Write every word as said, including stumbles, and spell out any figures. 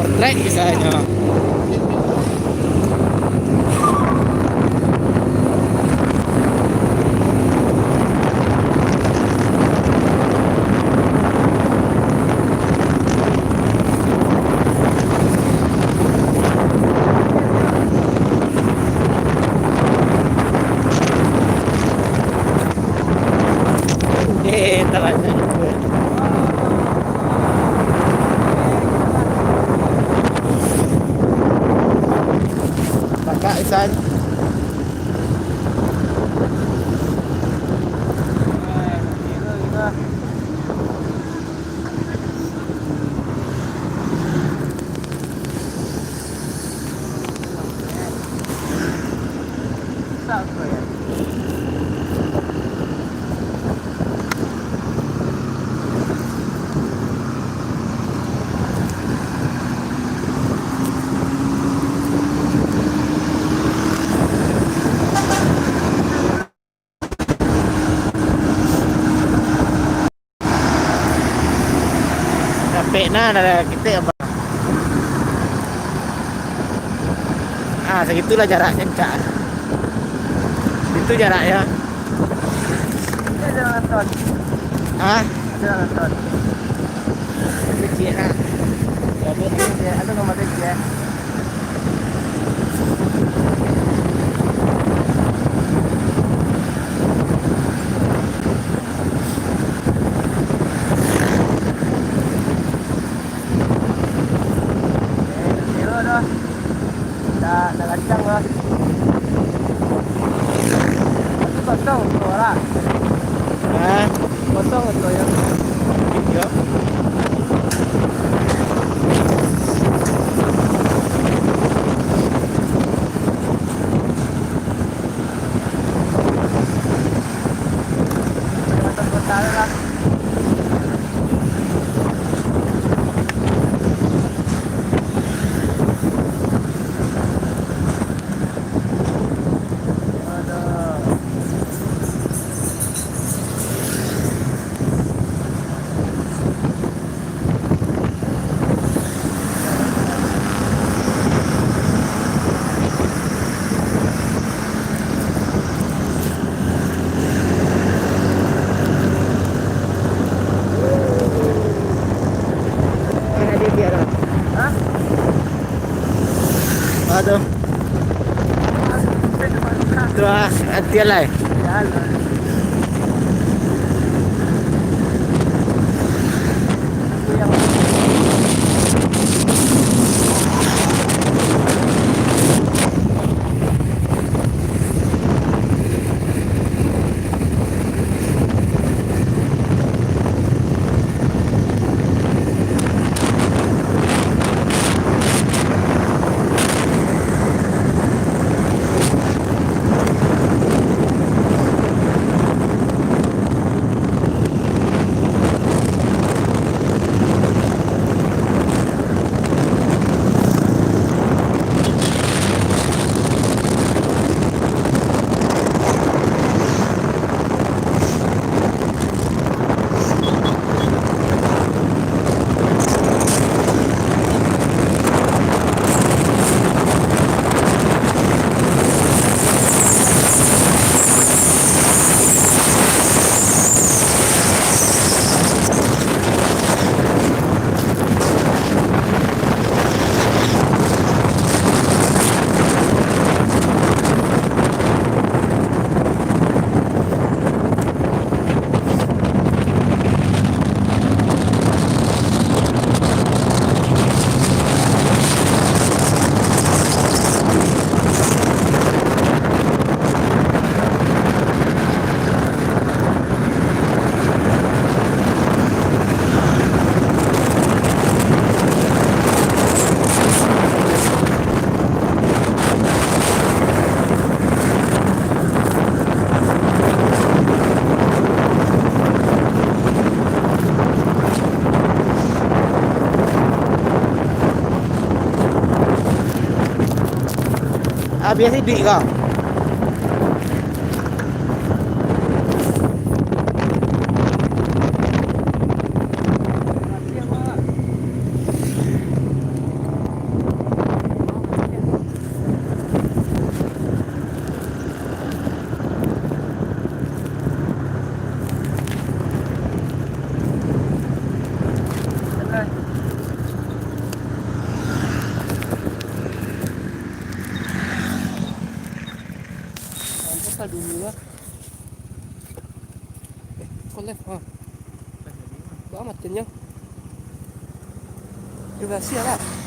Trek misalnyo. Eh, talalu. Pakak, Isan. Dapek nah, dah, dah, kita apa? Ah, segitulah jaraknya, Cak. Itu jaraknya. Ada jalan tol. Hah? Ada jalan tol. Kecil lah. Ada kecil, ada rumah kecil. Eh, tak kira dah. Tak, tak kacang lah. Tapi kosong tu orang. Hah? Kosong tu yang. Yo. Macam kota lah. Aduh. Tu ah, hati alai. Abih sidik ko. Ini lah. Eh, kok left, ha. Ba matinyo. Yo, sia lah.